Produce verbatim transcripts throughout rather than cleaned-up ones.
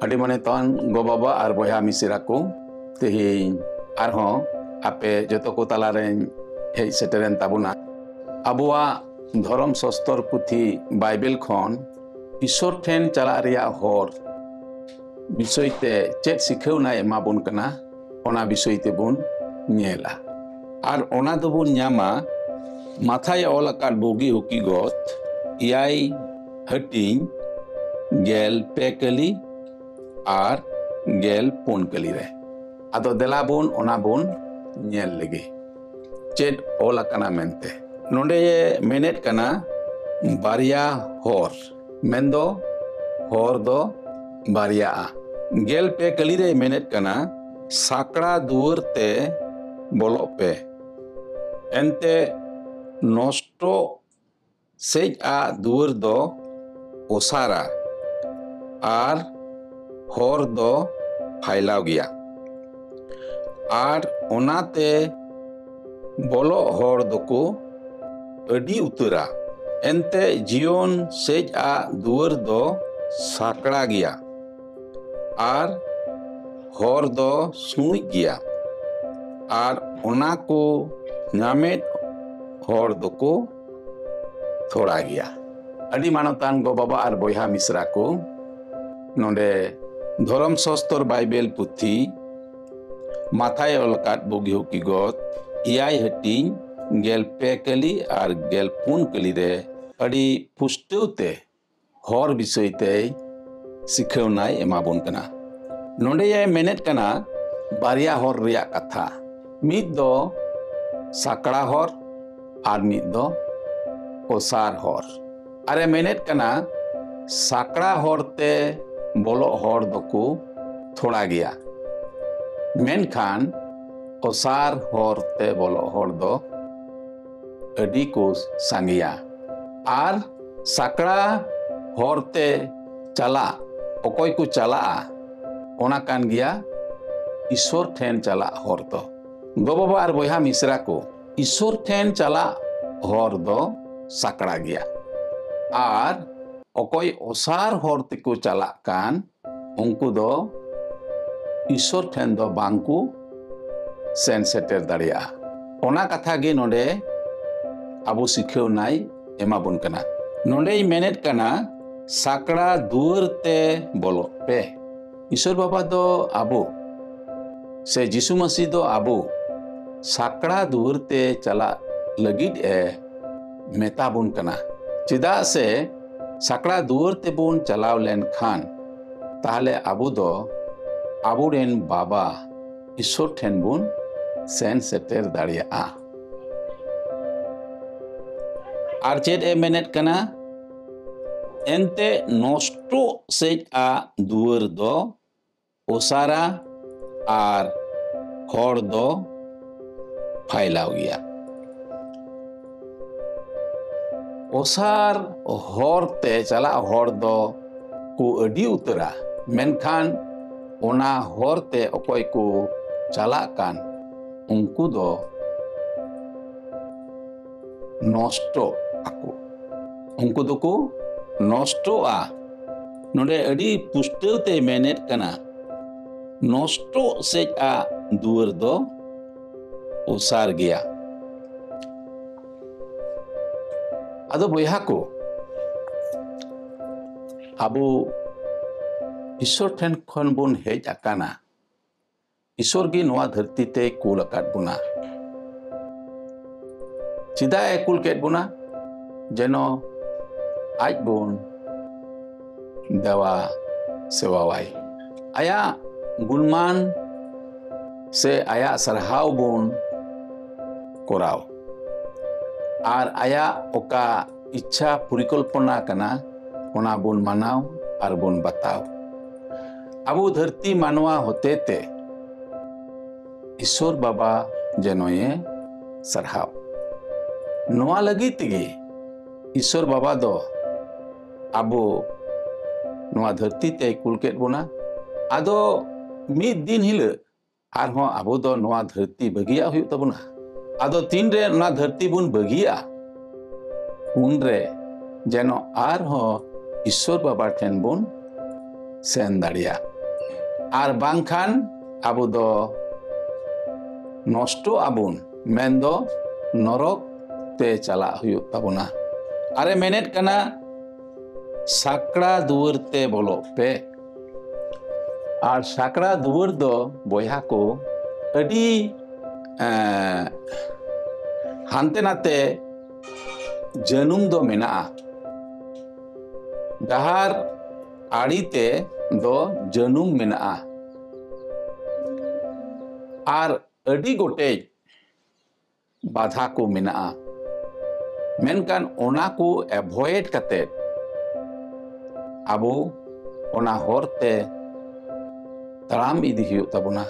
ᱟᱹᱰᱤ ᱢᱟᱱᱚᱛᱟᱱ ᱜᱚ-ᱵᱟᱵᱟ ᱟᱨ ᱵᱚᱭᱦᱟ ᱢᱤᱥᱨᱟ ᱠᱚ, ᱛᱮᱦᱮᱧ ᱟᱨᱦᱚᱸ ᱟᱯᱮ ᱡᱚᱛᱚ ᱠᱚ ᱛᱟᱞᱟᱨᱮᱧ ᱦᱮᱡ ᱥᱮᱴᱮᱨᱮᱱ ᱛᱟᱵᱚᱱᱟ᱾ ᱟᱵᱚᱣᱟᱜ ᱫᱷᱚᱨᱚᱢ ᱥᱟᱥᱛᱚᱨ ᱯᱩᱛᱷᱤ ᱵᱟᱭᱵᱮᱞ ᱠᱷᱚᱱ ᱤᱥᱚᱨ ᱴᱷᱮᱱ ᱪᱟᱞᱟᱜ ᱨᱮᱭᱟᱜ ᱦᱚᱨ ᱵᱤᱥᱚᱭ ᱛᱮ ᱪᱮᱫ ᱥᱤᱠᱷᱟᱹᱣᱱᱟᱭ ᱮᱢᱟᱵᱚᱱ ᱠᱟᱱᱟ, ᱚᱱᱟ ᱵᱤᱥᱚᱭ ᱛᱮᱵᱚᱱ ᱧᱮᱞᱟ᱾ ᱟᱨ ᱚᱱᱟ ᱫᱚᱵᱚᱱ ᱧᱟᱢᱟ ᱢᱟᱛᱷᱟᱭ ᱚᱞ ᱟᱠᱟᱫ ᱵᱩᱜᱤ ᱦᱩᱠᱤᱜᱚᱛ ᱮᱭᱟᱭ ᱦᱟᱹᱴᱤᱧ ᱜᱮᱞ ᱯᱮ ᱠᱟᱹᱞᱤ ᱟᱨ ᱜᱮᱞ ᱯᱩᱱ ᱠᱟᱹᱞᱤ ᱨᱮ᱾ ᱟᱫᱚ ᱫᱮᱞᱟ ᱵᱚᱱ ᱚᱱᱟ ᱵᱚᱱ ᱧᱮᱞ ᱞᱮᱜᱮ, ᱪᱮᱫ ᱚᱞ ᱟᱠᱟᱱᱟ ᱢᱮᱱᱛᱮ᱾ ᱱᱚᱰᱮ ᱢᱮᱱᱮᱫ ᱠᱟᱱᱟ, ᱵᱟᱨᱭᱟ ᱦᱚᱨ, ᱢᱮᱱᱫᱚ ᱦᱚᱨ ᱫᱚ ᱵᱟᱨᱭᱟᱜᱼᱟ᱾ ᱜᱮᱞ ᱯᱮ ᱠᱟᱹᱞᱤ ᱨᱮ ᱢᱮᱱᱮᱫ ᱠᱟᱱᱟ, ᱥᱟᱠᱲᱟ ᱫᱩᱣᱟᱹᱨ ᱛᱮ ᱵᱚᱞᱚᱜ ᱯᱮ, ᱮᱱᱛᱮ ᱱᱚᱥᱴᱚ ᱥᱮᱡ ᱟᱜ ᱫᱩᱣᱟᱹᱨ ᱫᱚ ᱚᱥᱟᱨᱟ ᱟᱨ ᱦᱚᱨ ᱫᱚ ᱯᱷᱟᱭᱞᱟᱣ ᱜᱮᱭᱟ, ᱟᱨ ᱚᱱᱟᱛᱮ ᱵᱚᱞᱚᱜ ᱦᱚᱲ ᱫᱚᱠᱚ ᱟᱹᱰᱤ ᱩᱛᱟᱹᱨᱟ᱾ ᱮᱱᱛᱮ ᱡᱤᱭᱚᱱ ᱥᱮᱡ ᱟᱜ ᱫᱩᱣᱟᱹᱨ ᱫᱚ ᱥᱟᱠᱲᱟ ᱜᱮᱭᱟ ᱟᱨ ᱦᱚᱨ ᱫᱚ ᱥᱩᱬᱩᱡ ᱜᱮᱭᱟ, ᱟᱨ ᱚᱱᱟ ᱠᱚ ᱧᱟᱢᱮᱫ ᱦᱚᱲ ᱫᱚᱠᱚ ᱛᱷᱚᱲᱟ ᱜᱮᱭᱟ᱾ ᱟᱹᱰᱤ ᱢᱟᱱᱚᱛᱟᱱ ᱜᱚ-ᱵᱟᱵᱟ ᱟᱨ ᱵᱚᱭᱦᱟ ᱢᱤᱥᱨᱟ ᱠᱚ, ᱱᱚᱰᱮ ᱫᱷᱚᱨᱚᱢ ᱥᱟᱥᱛᱚᱨ ᱵᱟᱭᱵᱮᱞ ᱯᱩᱛᱷᱤ ᱢᱟᱛᱷᱟᱭ ᱚᱞ ᱟᱠᱟᱫ ᱵᱩᱜᱤ ᱦᱩᱠᱤᱜᱚᱛ ᱮᱭᱟᱭ ᱦᱟᱹᱴᱤᱧ ᱜᱮᱞ ᱯᱮ ᱠᱟᱹᱞᱤ ᱟᱨ ᱜᱮᱞ ᱯᱩᱱ ᱠᱟᱹᱞᱤ ᱨᱮ ᱟᱹᱰᱤ ᱯᱩᱥᱴᱟᱹᱣ ᱛᱮ ᱦᱚᱨ ᱵᱤᱥᱚᱭ ᱛᱮᱭ ᱥᱤᱠᱷᱟᱹᱣᱱᱟᱭ ᱮᱢᱟᱵᱚᱱ ᱠᱟᱱᱟ᱾ ᱱᱚᱰᱮᱭᱮ ᱢᱮᱱᱮᱫ ᱠᱟᱱᱟ ᱵᱟᱨᱭᱟ ᱦᱚᱨ ᱨᱮᱭᱟᱜ ᱠᱟᱛᱷᱟ, ᱢᱤᱫ ᱫᱚ ᱥᱟᱠᱲᱟ ᱦᱚᱨ ᱟᱨ ᱢᱤᱫ ᱫᱚ ᱚᱥᱟᱨ ᱦᱚᱨ᱾ ᱟᱨᱮ ᱢᱮᱱᱮᱫ ᱠᱟᱱᱟ, ᱥᱟᱠᱲᱟ ᱦᱚᱨ ᱛᱮ ᱵᱚᱞᱚᱜ ᱦᱚᱲ ᱫᱚᱠᱚ ᱛᱷᱚᱲᱟ ᱜᱮᱭᱟ, ᱢᱮᱱᱠᱷᱟᱱ ᱚᱥᱟᱨ ᱦᱚᱨ ᱛᱮ ᱵᱚᱞᱚᱜ ᱦᱚᱲ ᱫᱚ ᱟᱹᱰᱤ ᱠᱚ ᱥᱟᱸᱜᱮᱭᱟ᱾ ᱟᱨ ᱥᱟᱠᱲᱟ ᱦᱚᱨ ᱛᱮ ᱪᱟᱞᱟᱜ, ᱚᱠᱚᱭ ᱠᱚ ᱪᱟᱞᱟᱜᱼᱟ, ᱚᱱᱟ ᱠᱟᱱ ᱜᱮᱭᱟ ᱤᱥᱚᱨ ᱴᱷᱮᱱ ᱪᱟᱞᱟᱜ ᱦᱚᱨ ᱫᱚ᱾ ᱜᱚ-ᱵᱟᱵᱟ ᱟᱨ ᱵᱚᱭᱦᱟ ᱢᱤᱥᱨᱟ ᱠᱚ, ᱤᱥᱚᱨ ᱴᱷᱮᱱ ᱪᱟᱞᱟᱜ ᱦᱚᱨ ᱫᱚ ᱥᱟᱠᱲᱟ ᱜᱮᱭᱟ᱾ ᱟᱨ ᱚᱠᱚᱭ ᱚᱥᱟᱨ ᱦᱚᱨ ᱛᱮᱠᱚ ᱪᱟᱞᱟᱜ ᱠᱟᱱ, ᱩᱱᱠᱩ ᱫᱚ ᱤᱥᱚᱨ ᱴᱷᱮᱱ ᱫᱚ ᱵᱟᱝ ᱠᱚ ᱥᱮᱱ ᱥᱮᱴᱮᱨ ᱫᱟᱲᱮᱭᱟᱜᱼᱟ᱾ ᱚᱱᱟ ᱠᱟᱛᱷᱟ ᱜᱮ ᱱᱚᱰᱮ ᱟᱵᱚ ᱥᱤᱠᱷᱟᱹᱣ ᱱᱟᱭ ᱮᱢᱟ ᱵᱚᱱ ᱠᱟᱱᱟ᱾ ᱱᱚᱰᱮᱭ ᱢᱮᱱᱮᱫ ᱠᱟᱱᱟ, ᱥᱟᱠᱲᱟ ᱫᱩᱣᱟᱹᱨ ᱛᱮ ᱵᱚᱞᱚᱜ ᱯᱮ᱾ ᱤᱥᱚᱨ ᱵᱟᱵᱟ ᱫᱚ ᱟᱵᱚ ᱥᱮ ᱡᱤᱥᱩ ᱢᱟᱹᱥᱤ ᱫᱚ ᱟᱵᱚ ᱥᱟᱠᱲᱟ ᱫᱩᱣᱟᱹᱨ ᱛᱮ ᱪᱟᱞᱟᱜ ᱞᱟᱹᱜᱤᱫ ᱮ ᱢᱮᱛᱟ ᱵᱚᱱ ᱠᱟᱱᱟ᱾ ᱪᱮᱫᱟᱜ ᱥᱮ ᱥᱟᱠᱲᱟ ᱫᱩᱣᱟᱹᱨ ᱛᱮᱵᱚᱱ ᱪᱟᱞᱟᱣ ᱞᱮᱱᱠᱷᱟᱱ, ᱛᱟᱦᱞᱮ ᱟᱵᱚ ᱫᱚ ᱟᱵᱚᱨᱮᱱ ᱵᱟᱵᱟ ᱤᱥᱚᱨ ᱴᱷᱮᱱ ᱵᱚᱱ ᱥᱮᱱ ᱥᱮᱴᱮᱨ ᱫᱟᱲᱮᱭᱟᱜᱼᱟ᱾ ᱟᱨ ᱪᱮᱫ ᱮ ᱢᱮᱱᱮᱫ ᱠᱟᱱᱟ? ᱮᱱᱛᱮ ᱱᱚᱥᱴᱚᱜ ᱥᱮᱡ ᱟᱜ ᱫᱩᱣᱟᱹᱨ ᱫᱚ ᱚᱥᱟᱨᱟ ᱟᱨ ᱦᱚᱲ ᱫᱚ ᱯᱷᱟᱭᱞᱟᱣ ᱜᱮᱭᱟ᱾ ᱚᱥᱟᱨ ᱦᱚᱨ ᱛᱮ ᱪᱟᱞᱟᱜ ᱦᱚᱲ ᱫᱚ ᱠᱚ ᱟᱹᱰᱤ ᱩᱛᱟᱹᱨᱟ, ᱢᱮᱱᱠᱷᱟᱱ ᱚᱱᱟ ᱦᱚᱨ ᱛᱮ ᱚᱠᱚᱭ ᱠᱚ ᱪᱟᱞᱟᱜ ᱠᱟᱱ, ᱩᱱᱠᱩ ᱫᱚ ᱱᱚᱥᱴᱚᱜ ᱟᱠᱚ, ᱩᱱᱠᱩ ᱫᱚᱠᱚ ᱱᱚᱥᱴᱚᱜᱼᱟ᱾ ᱱᱚᱰᱮ ᱟᱹᱰᱤ ᱯᱩᱥᱴᱟᱹᱣ ᱛᱮ ᱢᱮᱱᱮᱫ ᱠᱟᱱᱟ, ᱱᱚᱥᱴᱚᱜ ᱥᱮᱡ ᱟᱜ ᱫᱩᱣᱟᱹᱨ ᱫᱚ ᱚᱥᱟᱨ ᱜᱮᱭᱟ᱾ ᱟᱫᱚ ᱵᱚᱭᱦᱟ ᱠᱚ, ᱟᱵᱚ ᱤᱥᱚᱨ ᱴᱷᱮᱱ ᱠᱷᱚᱱ ᱵᱚᱱ ᱦᱮᱡ ᱟᱠᱟᱱᱟ᱾ ᱤᱥᱚᱨ ᱜᱮ ᱱᱚᱣᱟ ᱫᱷᱟᱹᱨᱛᱤ ᱛᱮᱭ ᱠᱩᱞ ᱟᱠᱟᱫ ᱵᱚᱱᱟ᱾ ᱪᱮᱫᱟᱜ ᱮ ᱠᱩᱞ ᱠᱮᱫ ᱵᱚᱱᱟ? ᱡᱮᱱᱚ ᱟᱡ ᱵᱚᱱ ᱫᱮᱣᱟ ᱥᱮᱣᱟᱣᱟᱭ, ᱟᱭᱟᱜ ᱜᱩᱱᱢᱟᱱ ᱥᱮ ᱟᱭᱟᱜ ᱥᱟᱨᱦᱟᱣ ᱵᱚᱱ ᱠᱚᱨᱟᱣ ᱟᱨ ᱟᱭᱟᱜ ᱚᱠᱟ ᱤᱪᱪᱷᱟ ᱯᱚᱨᱤᱠᱚᱞᱯᱚᱱᱟ ᱠᱟᱱᱟ, ᱚᱱᱟ ᱵᱚᱱ ᱢᱟᱱᱟᱣ ᱟᱨ ᱵᱚᱱ ᱵᱟᱛᱟᱣ᱾ ᱟᱵᱚ ᱫᱷᱟᱹᱨᱛᱤ ᱢᱟᱱᱣᱟ ᱦᱚᱛᱮᱛᱮ ᱤᱥᱚᱨ ᱵᱟᱵᱟ ᱡᱮᱱᱚᱭᱮ ᱥᱟᱨᱦᱟᱣ᱾ ᱱᱚᱣᱟ ᱞᱟᱹᱜᱤᱫ ᱛᱮᱜᱮ ᱤᱥᱚᱨ ᱵᱟᱵᱟ ᱫᱚ ᱟᱵᱚ ᱱᱚᱣᱟ ᱫᱷᱟᱹᱨᱛᱤ ᱛᱮᱭ ᱠᱩᱞ ᱠᱮᱫ ᱵᱚᱱᱟ᱾ ᱟᱫᱚ ᱢᱤᱫ ᱫᱤᱱ ᱦᱤᱞᱳᱜ ᱟᱨᱦᱚᱸ ᱟᱵᱚ ᱫᱚ ᱱᱚᱣᱟ ᱫᱷᱟᱹᱨᱛᱤ ᱵᱟᱹᱜᱤᱭᱟᱜ ᱦᱩᱭᱩᱜ ᱛᱟᱵᱚᱱᱟ᱾ ᱟᱫᱚ ᱛᱤᱱᱨᱮ ᱚᱱᱟ ᱫᱷᱟᱹᱨᱛᱤ ᱵᱚᱱ ᱵᱟᱹᱜᱤᱭᱟᱜᱼᱟ, ᱩᱱᱨᱮ ᱡᱮᱱᱚ ᱟᱨᱦᱚᱸ ᱤᱥᱚᱨ ᱵᱟᱵᱟ ᱴᱷᱮᱱ ᱵᱚᱱ ᱥᱮᱱ ᱫᱟᱲᱮᱭᱟᱜ, ᱟᱨ ᱵᱟᱝᱠᱷᱟᱱ ᱟᱵᱚ ᱫᱚ ᱱᱚᱥᱴᱚᱜ ᱟᱵᱚᱱ, ᱢᱮᱱᱫᱚ ᱱᱚᱨᱚᱠ ᱛᱮ ᱪᱟᱞᱟᱜ ᱦᱩᱭᱩᱜ ᱛᱟᱵᱚᱱᱟ᱾ ᱟᱨᱮ ᱢᱮᱱᱮᱫ ᱠᱟᱱᱟ, ᱥᱟᱠᱲᱟ ᱫᱩᱣᱟᱹᱨ ᱛᱮ ᱵᱚᱞᱚᱜ ᱯᱮ᱾ ᱟᱨ ᱥᱟᱠᱲᱟ ᱫᱩᱣᱟᱹᱨ ᱫᱚ, ᱵᱚᱭᱦᱟ ᱠᱚ, ᱟᱹᱰᱤ, ᱮᱸ, ᱦᱟᱱᱛᱮ ᱱᱟᱛᱮ ᱡᱟᱹᱱᱩᱢ ᱫᱚ ᱢᱮᱱᱟᱜᱼᱟ᱾ ᱰᱟᱦᱟᱨ ᱟᱲᱮ ᱛᱮ ᱫᱚ ᱡᱟᱹᱱᱩᱢ ᱢᱮᱱᱟᱜᱼᱟ᱾ ᱟᱨ ᱟᱹᱰᱤ ᱜᱚᱴᱮᱡ ᱵᱟᱫᱷᱟ ᱠᱚ ᱢᱮᱱᱟᱜᱼᱟ᱾ ᱢᱮᱱᱠᱷᱟᱱ ᱚᱱᱟ ᱠᱚ ᱮᱵᱷᱚᱭᱮᱰ ᱠᱟᱛᱮ ᱟᱵᱚ ᱚᱱᱟ ᱦᱚᱨ ᱛᱮ ᱛᱟᱲᱟᱢ ᱤᱫᱤ ᱦᱩᱭᱩᱜ ᱛᱟᱵᱚᱱᱟ᱾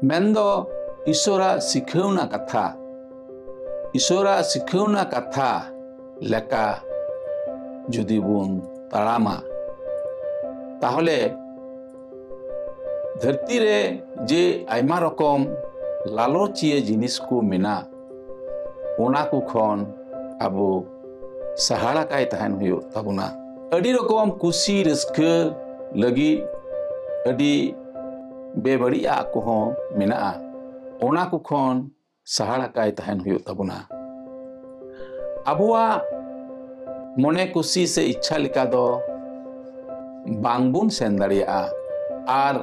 ᱢᱮᱱᱫᱚ ᱤᱥᱚᱨᱟᱜ ᱥᱤᱠᱷᱟᱹᱣᱱᱟ ᱠᱟᱛᱷᱟ, ᱤᱥᱚᱨᱟᱜ ᱥᱤᱠᱷᱟᱹᱣᱱᱟ ᱠᱟᱛᱷᱟ ᱞᱮᱠᱟ ᱡᱩᱫᱤ ᱵᱚᱱ ᱛᱟᱲᱟᱢᱟ, ᱛᱟᱦᱚᱞᱮ ᱫᱷᱟᱹᱨᱛᱤ ᱨᱮ ᱡᱮ ᱟᱭᱢᱟ ᱨᱚᱠᱚᱢ ᱞᱟᱞᱚᱪᱤᱭᱟᱹ ᱡᱤᱱᱤᱥ ᱠᱚ ᱢᱮᱱᱟᱜ, ᱚᱱᱟ ᱠᱚ ᱠᱷᱚᱱ ᱟᱵᱚ ᱥᱟᱦᱟᱲᱟᱠᱟᱭ ᱛᱟᱦᱮᱱ ᱦᱩᱭᱩᱜ ᱛᱟᱵᱚᱱᱟ᱾ ᱟᱹᱰᱤ ᱨᱚᱠᱚᱢ ᱠᱩᱥᱤ ᱨᱟᱹᱥᱠᱟᱹ ᱞᱟᱹᱜᱤᱫ ᱟᱹᱰᱤ ᱵᱮᱵᱟᱹᱲᱤᱡᱟᱜ ᱠᱚᱦᱚᱸ ᱢᱮᱱᱟᱜᱼᱟ, ᱚᱱᱟ ᱠᱚ ᱠᱷᱚᱱ ᱥᱟᱦᱟᱲᱟᱠᱟᱭ ᱛᱟᱦᱮᱱ ᱦᱩᱭᱩᱜ ᱛᱟᱵᱚᱱᱟ᱾ ᱟᱵᱚᱣᱟᱜ ᱢᱚᱱᱮ ᱠᱩᱥᱤ ᱥᱮ ᱤᱪᱪᱷᱟ ᱞᱮᱠᱟ ᱫᱚ ᱵᱟᱝᱵᱚᱱ ᱥᱮᱱ ᱫᱟᱲᱮᱭᱟᱜᱼᱟ᱾ ᱟᱨ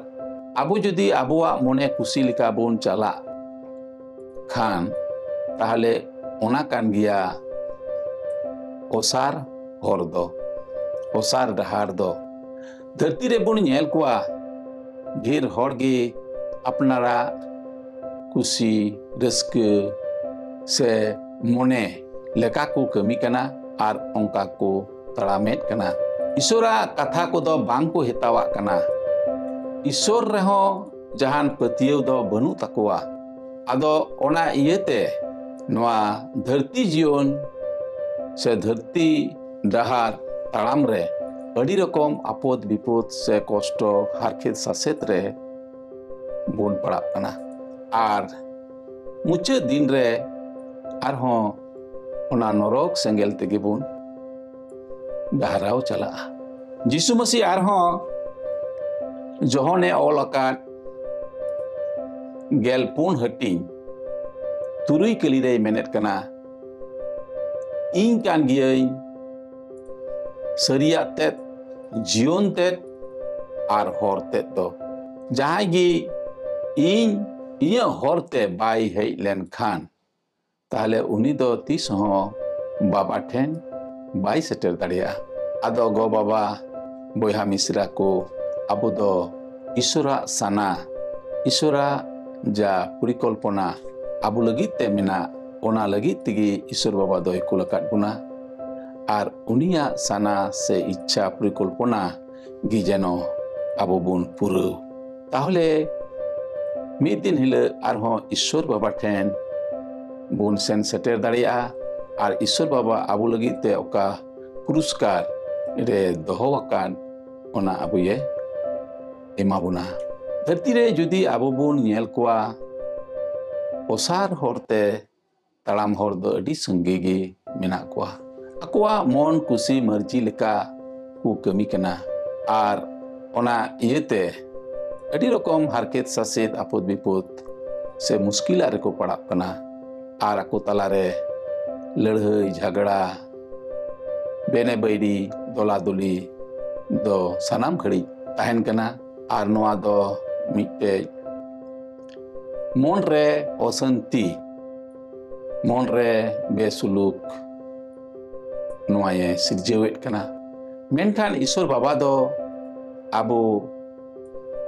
ᱟᱵᱚ ᱡᱩᱫᱤ ᱟᱵᱚᱣᱟᱜ ᱢᱚᱱᱮ ᱠᱩᱥᱤ ᱞᱮᱠᱟ ᱵᱚᱱ ᱪᱟᱞᱟᱜ ᱠᱷᱟᱱ, ᱛᱟᱦᱚᱞᱮ ᱚᱱᱟ ᱠᱟᱱ ᱜᱮᱭᱟ ᱚᱥᱟᱨ ᱦᱚᱨ ᱫᱚ, ᱚᱥᱟᱨ ᱰᱟᱦᱟᱨ ᱫᱚ᱾ ᱫᱷᱟᱹᱨᱛᱤ ᱨᱮᱵᱚᱱ ᱧᱮᱞ ᱠᱚᱣᱟ, ᱰᱷᱮᱨ ᱦᱚᱲ ᱜᱮ ᱟᱯᱱᱟᱨᱟᱜ ᱠᱩᱥᱤ ᱨᱟᱹᱥᱠᱟᱹ ᱥᱮ ᱢᱚᱱᱮ ᱞᱮᱠᱟ ᱠᱚ ᱠᱟᱹᱢᱤ ᱠᱟᱱᱟ ᱟᱨ ᱚᱱᱠᱟ ᱠᱚ ᱛᱟᱲᱟᱢᱮᱫ ᱠᱟᱱᱟ᱾ ᱤᱥᱚᱨᱟᱜ ᱠᱟᱛᱷᱟ ᱠᱚᱫᱚ ᱵᱟᱝ ᱠᱚ ᱦᱮᱛᱟᱣᱟᱜ ᱠᱟᱱᱟ᱾ ᱤᱥᱚᱨ ᱨᱮᱦᱚᱸ ᱡᱟᱦᱟᱱ ᱯᱟᱹᱛᱭᱟᱹᱣ ᱫᱚ ᱵᱟᱹᱱᱩᱜ ᱛᱟᱠᱚᱣᱟ᱾ ᱟᱫᱚ ᱚᱱᱟ ᱤᱭᱟᱹᱛᱮ ᱱᱚᱣᱟ ᱫᱷᱟᱹᱨᱛᱤ ᱡᱤᱭᱚᱱ ᱥᱮ ᱫᱷᱟᱹᱨᱛᱤ ᱰᱟᱦᱟᱨ ᱛᱟᱲᱟᱢ ᱨᱮ ᱟᱹᱰᱤ ᱨᱚᱠᱚᱢ ᱟᱯᱚᱫ ᱵᱤᱯᱚᱫ ᱥᱮ ᱠᱚᱥᱴᱚ, ᱦᱟᱨᱠᱮᱛ ᱥᱟᱥᱮᱛ ᱨᱮ ᱵᱚᱱ ᱯᱟᱲᱟᱜ ᱠᱟᱱᱟ᱾ ᱟᱨ ᱢᱩᱪᱟᱹᱫ ᱫᱤᱱ ᱨᱮ ᱟᱨᱦᱚᱸ ᱚᱱᱟ ᱱᱚᱨᱚᱠ ᱥᱮᱸᱜᱮᱞ ᱛᱮᱜᱮ ᱵᱚᱱ ᱰᱟᱦᱨᱟᱣ ᱪᱟᱞᱟᱜᱼᱟ᱾ ᱡᱤᱥᱩ ᱢᱟᱹᱥᱤ ᱟᱨᱦᱚᱸ ᱡᱚᱦᱚᱱᱮ ᱚᱞ ᱟᱠᱟᱫ ᱜᱮᱞ ᱯᱩᱱ ᱦᱟᱹᱴᱤᱧ ᱛᱩᱨᱩᱭ ᱠᱟᱹᱞᱤ ᱨᱮᱭ ᱢᱮᱱᱮᱫ ᱠᱟᱱᱟ, "ᱤᱧ ᱠᱟᱱ ᱜᱤᱭᱟᱹᱧ ᱥᱟᱹᱨᱤᱭᱟᱜ ᱛᱮᱫ, ᱡᱤᱭᱚᱱ ᱛᱮᱫ ᱟᱨ ᱦᱚᱨ ᱛᱮᱫ ᱫᱚ᱾ ᱡᱟᱦᱟᱸᱭ ᱜᱮ ᱤᱧ, ᱤᱧᱟᱹᱜ ᱦᱚᱨ ᱛᱮ ᱵᱟᱭ ᱦᱮᱡ ᱞᱮᱱ ᱠᱷᱟᱱ, ᱛᱟᱦᱞᱮ ᱩᱱᱤ ᱫᱚ ᱛᱤᱥ ᱦᱚᱸ ᱵᱟᱵᱟ ᱴᱷᱮᱱ ᱵᱟᱭ ᱥᱮᱴᱮᱨ ᱫᱟᱲᱮᱭᱟᱜᱼᱟ᱾" ᱟᱫᱚ ᱜᱚ ᱵᱟᱵᱟ, ᱵᱚᱭᱦᱟ ᱢᱤᱥᱨᱟ ᱠᱚ, ᱟᱵᱚ ᱫᱚ ᱤᱥᱚᱨᱟᱜ ᱥᱟᱱᱟ, ᱤᱥᱚᱨᱟᱜ ᱡᱟ ᱯᱚᱨᱤᱠᱚᱞᱯᱚᱱᱟ ᱟᱵᱚ ᱞᱟᱹᱜᱤᱫ ᱛᱮ ᱢᱮᱱᱟᱜ, ᱚᱱᱟ ᱞᱟᱹᱜᱤᱫ ᱛᱮᱜᱮ ᱤᱥᱚᱨ ᱵᱟᱵᱟ ᱫᱚᱭ ᱠᱩᱞ ᱟᱠᱟᱫ ᱵᱚᱱᱟ᱾ ᱟᱨ ᱩᱱᱤᱭᱟᱜ ᱥᱟᱱᱟ ᱥᱮ ᱤᱪᱪᱷᱟ ᱯᱚᱨᱤᱠᱚᱞᱯᱚᱱᱟ ᱜᱮ ᱡᱮᱱᱚ ᱟᱵᱚ ᱵᱚᱱ ᱯᱩᱨᱟᱹᱣ᱾ ᱛᱟᱦᱚᱞᱮ ᱢᱤᱫ ᱫᱤᱱ ᱦᱤᱞᱳᱜ ᱟᱨᱦᱚᱸ ᱤᱥᱚᱨ ᱵᱟᱵᱟ ᱴᱷᱮᱱ ᱵᱚᱱ ᱥᱮᱱ ᱥᱮᱴᱮᱨ ᱫᱟᱲᱮᱭᱟᱜᱼᱟ᱾ ᱟᱨ ᱤᱥᱚᱨ ᱵᱟᱵᱟ ᱟᱵᱚ ᱞᱟᱹᱜᱤᱫ ᱛᱮ ᱚᱠᱟ ᱯᱩᱨᱚᱥᱠᱟᱨ ᱨᱮ ᱫᱚᱦᱚ ᱟᱠᱟᱫ, ᱚᱱᱟ ᱟᱵᱚᱭᱮ ᱮᱢᱟ ᱵᱚᱱᱟ᱾ ᱫᱷᱟᱹᱨᱛᱤ ᱨᱮ ᱡᱩᱫᱤ ᱟᱵᱚ ᱵᱚᱱ ᱧᱮᱞ ᱠᱚᱣᱟ, ᱚᱥᱟᱨ ᱦᱚᱨᱛᱮ ᱛᱟᱲᱟᱢ ᱦᱚᱲ ᱫᱚ ᱟᱹᱰᱤ ᱥᱟᱸᱜᱮ ᱜᱮ ᱢᱮᱱᱟᱜ ᱠᱚᱣᱟ᱾ ᱟᱠᱚᱣᱟᱜ ᱢᱚᱱ ᱠᱩᱥᱤ ᱢᱟᱹᱨᱡᱤ ᱞᱮᱠᱟ ᱠᱚ ᱠᱟᱹᱢᱤ ᱠᱟᱱᱟ᱾ ᱟᱨ ᱚᱱᱟ ᱤᱭᱟᱹᱛᱮ ᱟᱹᱰᱤ ᱨᱚᱠᱚᱢ ᱦᱟᱨᱠᱮᱛ ᱥᱟᱥᱮᱛ, ᱟᱯᱚᱫ ᱵᱤᱯᱚᱫ ᱥᱮ ᱢᱩᱥᱠᱤᱞᱟᱜ ᱨᱮᱠᱚ ᱯᱟᱲᱟᱜ ᱠᱟᱱᱟ᱾ ᱟᱨ ᱟᱠᱚ ᱛᱟᱞᱟᱨᱮ ᱞᱟᱹᱲᱦᱟᱹᱭ ᱡᱷᱟᱜᱽᱲᱟ, ᱵᱮᱱᱮ ᱵᱟᱹᱭᱨᱤ, ᱫᱚᱞᱟᱫᱚᱞᱤ ᱫᱚ ᱥᱟᱱᱟᱢ ᱜᱷᱟᱹᱲᱤᱡ ᱛᱟᱦᱮᱱ ᱠᱟᱱᱟ᱾ ᱟᱨ ᱱᱚᱣᱟ ᱫᱚ ᱢᱤᱫᱴᱮᱡ ᱢᱚᱱ ᱨᱮ ᱚᱥᱟᱱᱛᱤ, ᱢᱚᱱ ᱨᱮ ᱵᱮᱥᱩᱞᱩᱠ, ᱱᱚᱣᱟᱭᱮ ᱥᱤᱨᱡᱟᱹᱣᱮᱫ ᱠᱟᱱᱟ᱾ ᱢᱮᱱᱠᱷᱟᱱ ᱤᱥᱚᱨ ᱵᱟᱵᱟ ᱫᱚ ᱟᱵᱚ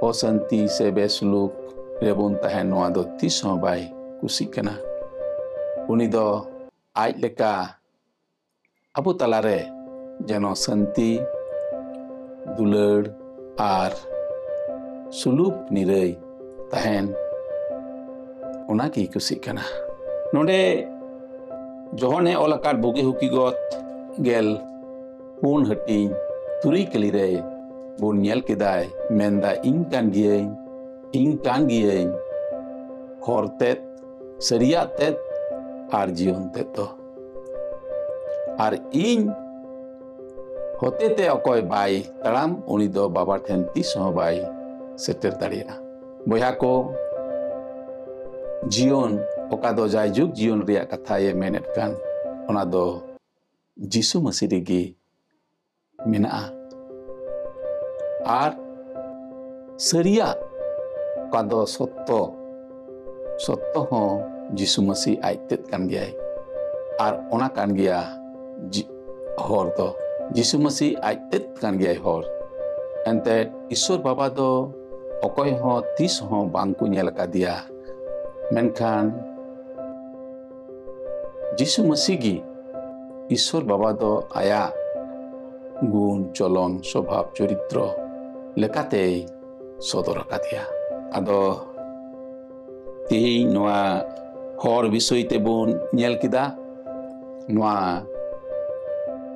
ᱚᱥᱟᱱᱛᱤ ᱥᱮ ᱵᱮᱥᱩᱞᱩᱠ ᱨᱮᱵᱚᱱ ᱛᱟᱦᱮᱱ, ᱱᱚᱣᱟ ᱫᱚ ᱛᱤᱥ ᱦᱚᱸ ᱵᱟᱭ ᱠᱩᱥᱤᱜ ᱠᱟᱱᱟ᱾ ᱩᱱᱤ ᱫᱚ ᱟᱡ ᱞᱮᱠᱟ ᱟᱵᱚ ᱛᱟᱞᱟᱨᱮ ᱡᱮᱱᱚ ᱥᱟᱱᱛᱤ, ᱫᱩᱞᱟᱹᱲ ᱟᱨ ᱥᱩᱞᱩᱠ ᱱᱤᱨᱟᱹᱭ ᱛᱟᱦᱮᱱ, ᱚᱱᱟ ᱜᱮᱭ ᱠᱩᱥᱤᱜ ᱠᱟᱱᱟ᱾ ᱱᱚᱰᱮ ᱡᱚᱦᱚᱱᱮ ᱚᱞ ᱟᱠᱟᱫ ᱵᱩᱜᱤ ᱦᱩᱠᱤᱜᱚᱛ ᱜᱮᱞ ᱯᱩᱱ ᱦᱟᱹᱴᱤᱧ ᱛᱩᱨᱩᱭ ᱠᱟᱹᱞᱤ ᱨᱮ ᱵᱚᱱ ᱧᱮᱞ ᱠᱮᱫᱟᱭ, ᱢᱮᱱᱫᱟ, "ᱤᱧ ᱠᱟᱱ ᱜᱤᱭᱟᱹᱧ, ᱤᱧ ᱠᱟᱱ ᱜᱤᱭᱟᱹᱧ ᱦᱚᱨ ᱛᱮᱫ, ᱥᱟᱹᱨᱤᱭᱟᱜ ᱛᱮᱫ ᱟᱨ ᱡᱤᱭᱚᱱ ᱛᱮᱫ ᱫᱚ᱾ ᱟᱨ ᱤᱧ ᱦᱚᱛᱮᱛᱮ ᱚᱠᱚᱭ ᱵᱟᱭ ᱛᱟᱲᱟᱢ, ᱩᱱᱤ ᱫᱚ ᱵᱟᱵᱟ ᱴᱷᱮᱱ ᱛᱤᱥ ᱦᱚᱸ ᱵᱟᱭ ᱥᱮᱴᱮᱨ ᱫᱟᱲᱮᱭᱟᱜᱼᱟ᱾ ᱵᱚᱭᱦᱟ ᱠᱚ, ᱡᱤᱭᱚᱱ, ᱚᱠᱟ ᱫᱚ ᱡᱟᱭᱡᱩᱜᱽ ᱡᱤᱭᱚᱱ ᱨᱮᱭᱟᱜ ᱠᱟᱛᱷᱟᱭ ᱢᱮᱱᱮᱫ ᱠᱟᱱ, ᱚᱱᱟ ᱫᱚ ᱡᱤᱥᱩ ᱢᱟᱹᱥᱤ ᱨᱮᱜᱮ ᱢᱮᱱᱟᱜᱼᱟ᱾ ᱟᱨ ᱥᱟᱹᱨᱤᱭᱟᱜ, ᱚᱠᱟ ᱫᱚ ᱥᱚᱛᱛᱚ, ᱥᱚᱛᱛᱚ ᱦᱚᱸ ᱡᱤᱥᱩ ᱢᱟᱹᱥᱤ ᱟᱡ ᱛᱮᱫ ᱠᱟᱱ ᱜᱮᱭᱟᱭ᱾ ᱟᱨ ᱚᱱᱟ ᱠᱟᱱ ᱜᱮᱭᱟ ᱡᱤ-, ᱦᱚᱨ ᱫᱚ᱾ ᱡᱤᱥᱩ ᱢᱟᱹᱥᱤ ᱟᱡ ᱛᱮᱫ ᱠᱟᱱ ᱜᱮᱭᱟᱭ ᱦᱚᱨ᱾ ᱮᱱᱛᱮ ᱤᱥᱥᱚᱨ ᱵᱟᱵᱟ ᱫᱚ ᱚᱠᱚᱭ ᱦᱚᱸ ᱛᱤᱥ ᱦᱚᱸ ᱵᱟᱝ ᱠᱚ ᱧᱮᱞ ᱟᱠᱟᱫᱮᱭᱟ᱾ ᱢᱮᱱᱠᱷᱟᱱ ᱡᱤᱥᱩ ᱢᱟᱹᱥᱤ ᱜᱮ ᱤᱥᱥᱚᱨ ᱵᱟᱵᱟ ᱫᱚ ᱟᱭᱟᱜ ᱜᱩᱱ, ᱪᱚᱞᱚᱱ, ᱥᱚᱵᱷᱟᱵ, ᱪᱚᱨᱤᱛᱨᱚ ᱞᱮᱠᱟᱛᱮᱭ ᱥᱚᱫᱚᱨ ᱟᱠᱟᱫᱮᱭᱟ᱾ ᱟᱫᱚ ᱛᱮᱦᱮᱧ ᱱᱚᱣᱟ ᱦᱚᱨ ᱵᱤᱥᱚᱭ ᱛᱮᱵᱚᱱ ᱧᱮᱞ ᱠᱮᱫᱟ᱾ ᱱᱚᱣᱟ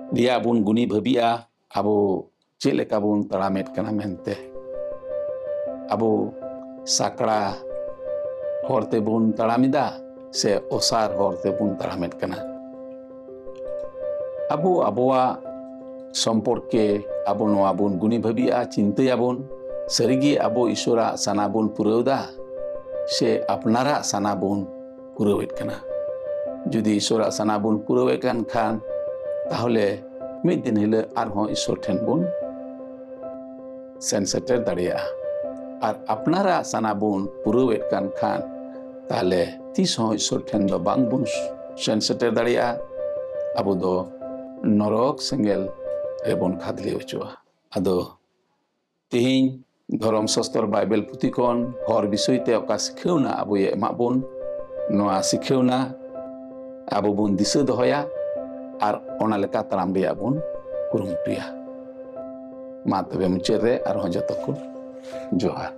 ᱨᱮᱭᱟᱜ ᱵᱚᱱ ᱜᱩᱱᱤ ᱵᱷᱟᱹᱵᱤᱜᱼᱟ, ᱟᱵᱚ ᱪᱮᱫ ᱞᱮᱠᱟ ᱵᱚᱱ ᱛᱟᱲᱟᱢᱮᱫ ᱠᱟᱱᱟ ᱢᱮᱱᱛᱮ᱾ ᱟᱵᱚ ᱥᱟᱠᱲᱟ ᱦᱚᱨ ᱛᱮᱵᱚᱱ ᱛᱟᱲᱟᱢ ᱮᱫᱟ ᱥᱮ ᱚᱥᱟᱨ ᱦᱚᱨ ᱛᱮᱵᱚᱱ ᱛᱟᱲᱟᱢᱮᱫ ᱠᱟᱱᱟ? ᱟᱵᱚ ᱟᱵᱚᱣᱟᱜ ᱥᱚᱢᱯᱚᱨᱠᱮ ᱟᱵᱚ ᱱᱚᱣᱟ ᱵᱚᱱ ᱜᱩᱱᱤ ᱵᱷᱟᱹᱵᱤᱜᱼᱟ, ᱪᱤᱱᱛᱟᱹᱭᱟᱵᱚᱱ, ᱥᱟᱹᱨᱤᱜᱮ ᱟᱵᱚ ᱤᱥᱚᱨᱟᱜ ᱥᱟᱱᱟ ᱵᱚᱱ ᱯᱩᱨᱟᱹᱣ ᱮᱫᱟ ᱥᱮ ᱟᱯᱱᱟᱨᱟᱜ ᱥᱟᱱᱟ ᱵᱚᱱ ᱯᱩᱨᱟᱹᱣᱮᱫ ᱠᱟᱱᱟ? ᱡᱩᱫᱤ ᱤᱥᱚᱨᱟᱜ ᱥᱟᱱᱟ ᱵᱚᱱ ᱯᱩᱨᱟᱹᱣᱮᱫ ᱠᱟᱱ ᱠᱷᱟᱱ, ᱛᱟᱦᱚᱞᱮ ᱢᱤᱫ ᱫᱤᱱ ᱦᱤᱞᱳᱜ ᱟᱨᱦᱚᱸ ᱤᱥᱚᱨ ᱴᱷᱮᱱ ᱵᱚᱱ ᱥᱮᱱ ᱥᱮᱴᱮᱨ ᱫᱟᱲᱮᱭᱟᱜᱼᱟ᱾ ᱟᱨ ᱟᱯᱱᱟᱨᱟᱜ ᱥᱟᱱᱟ ᱵᱚᱱ ᱯᱩᱨᱟᱹᱣᱮᱫ ᱠᱟᱱ ᱠᱷᱟᱱ, ᱛᱟᱦᱚᱞᱮ ᱛᱤᱥ ᱦᱚᱸ ᱤᱥᱚᱨ ᱴᱷᱮᱱ ᱫᱚ ᱵᱟᱝ ᱵᱚᱱ ᱥᱮᱱ ᱥᱮᱴᱮᱨ ᱫᱟᱲᱮᱭᱟᱜᱼᱟ᱾ ᱟᱵᱚ ᱫᱚ ᱱᱚᱨᱚᱠ ᱥᱮᱸᱜᱮᱞ ᱨᱮᱵᱚᱱ ᱠᱷᱟᱫᱽᱞᱮ ᱦᱚᱪᱚᱜᱼᱟ᱾ ᱟᱫᱚ ᱛᱮᱦᱮᱧ ᱫᱷᱚᱨᱚᱢ ᱥᱟᱥᱛᱚᱨ ᱵᱟᱭᱵᱮᱞ ᱯᱩᱛᱷᱤ ᱠᱷᱚᱱ ᱦᱚᱨ ᱵᱤᱥᱚᱭ ᱛᱮ ᱚᱠᱟ ᱥᱤᱠᱷᱟᱹᱣᱱᱟ ᱟᱵᱚᱭ ᱮᱢᱟᱜ ᱵᱚᱱ, ᱱᱚᱣᱟ ᱥᱤᱠᱷᱟᱹᱣᱱᱟ ᱟᱵᱚ ᱵᱚᱱ ᱫᱤᱥᱟᱹ ᱫᱚᱦᱚᱭᱟ ᱟᱨ ᱚᱱᱟ ᱞᱮᱠᱟ ᱛᱟᱲᱟᱢ ᱨᱮᱭᱟᱜ ᱵᱚᱱ ᱠᱩᱨᱩᱢᱩᱴᱩᱭᱟ᱾ ᱢᱟ ᱛᱚᱵᱮ ᱢᱩᱪᱟᱹᱫ ᱨᱮ ᱟᱨᱦᱚᱸ ᱡᱚᱛᱚ ᱠᱚ ᱡᱚᱦᱟᱨ᱾